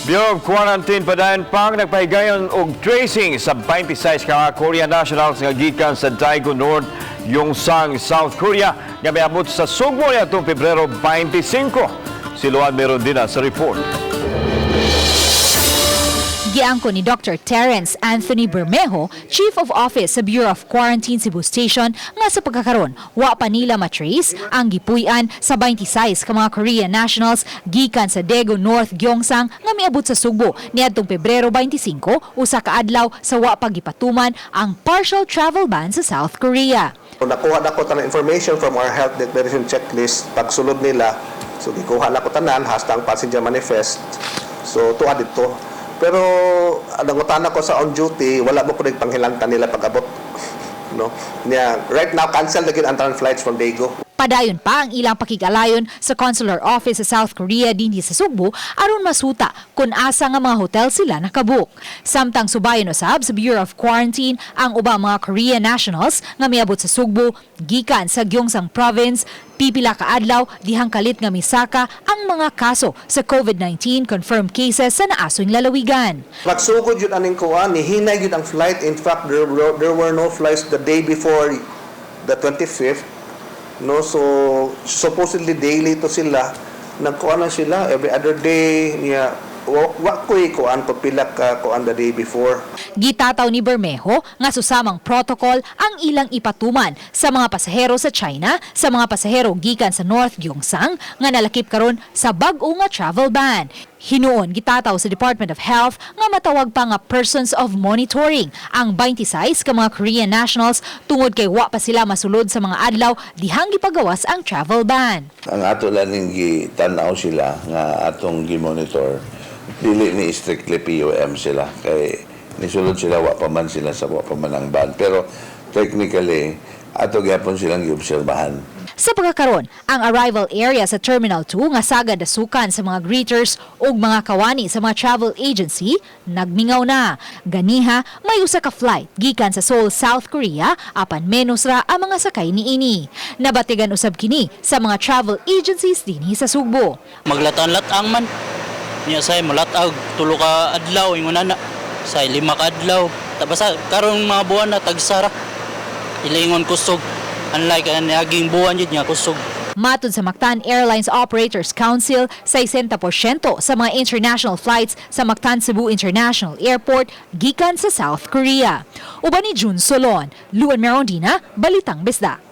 Bureau of Quarantine padayon pang nagpahigayon og tracing sa 26 ka mga Korean nationals nga gikan sa Daegu North, Gyeongsang, South Korea nga miabot sa Sugbo niadtong Pebrero 25. Si Luan Merondina sa report. Giangko ni Dr. Terence Anthony Bermejo, Chief of Office sa Bureau of Quarantine Cebu Station, nga sa pagkakaron, wa pa nila matrace ang gipuy-an sa 26 ka mga Korean nationals gikan sa Daegu North Gyeongsang nga miabot sa Sugbo niadtong Pebrero 25, usa ka adlaw sa wa pa gipatuman ang partial travel ban sa South Korea. So, nakuha na ko tanan information from our health declaration checklist pagsulod nila. So gikuha na ko tanan hasta ang passenger manifest. So tuwa dito. Pero nangutana ko sa on duty, wala mo ko panghilantan nila pag-abot. No? Niya, right now cancel na gyud ang tanan flights from Daegu. Padayon pa ang ilang pakig-alayon sa consular office sa South Korea dinhi sa Sugbo aron masuta kung asa nga mga hotel sila nakabook. Samtang subayon usab sa Bureau of Quarantine ang ubang mga Korean nationals nga miabot sa Sugbo gikan sa Gyeongsang Province, pipila ka adlaw dihang kalit nga misaka ang mga kaso sa COVID-19 confirmed cases sa naasong lalawigan. Magsugod yun aning kuan, nihinay yun ang flight. In fact, there were no flights the day before the 25th. No, so supposedly daily to sila. Nagkuan na sila every other day niya. Wa ko'y kuan ko pila ka kuan the day before. Gitataw ni Bermejo nga susamang protocol ang ilang ipatuman sa mga pasahero sa China, sa mga pasahero gikan sa North Gyeongsang nga nalakip karon sa bag-o nga travel ban. Hinuon gitataw sa Department of Health nga matawag pa nga persons of monitoring ang 26 ka mga Korean nationals tungod kay wa pa sila masulod sa mga adlaw dihang gipagawas ang travel ban. Ang ato lang ning gitan-aw sila nga atong gi-monitor, dili ni strictly POM sila kay nisulod sila wa pa man ang ban, pero technically ato gyapon silang giobserbahan. Sa pagkakaron, ang arrival area sa Terminal 2 nga sagad dasukan sa mga greeters ug mga kawani sa mga travel agency nagmingaw na. Ganiha, may usa ka flight gikan sa Seoul, South Korea, apan menos ra ang mga sakay niini. Nabatigan usab kini sa mga travel agencies dinhi sa Sugbo. Maglatan-latang man. Niya say mulatag tulo ka adlaw ingon ana. Say 5 ka adlaw. Ta basta karon mga buwan na tagsara. Ilingon kusog. Unlike ang niaging buwan jud nga kusog. Matod sa Mactan Airlines Operators Council, 60% sa mga international flights sa Mactan Cebu International Airport gikan sa South Korea. Uban ni June Solon, Luan Merondina, Balitang Bisdak.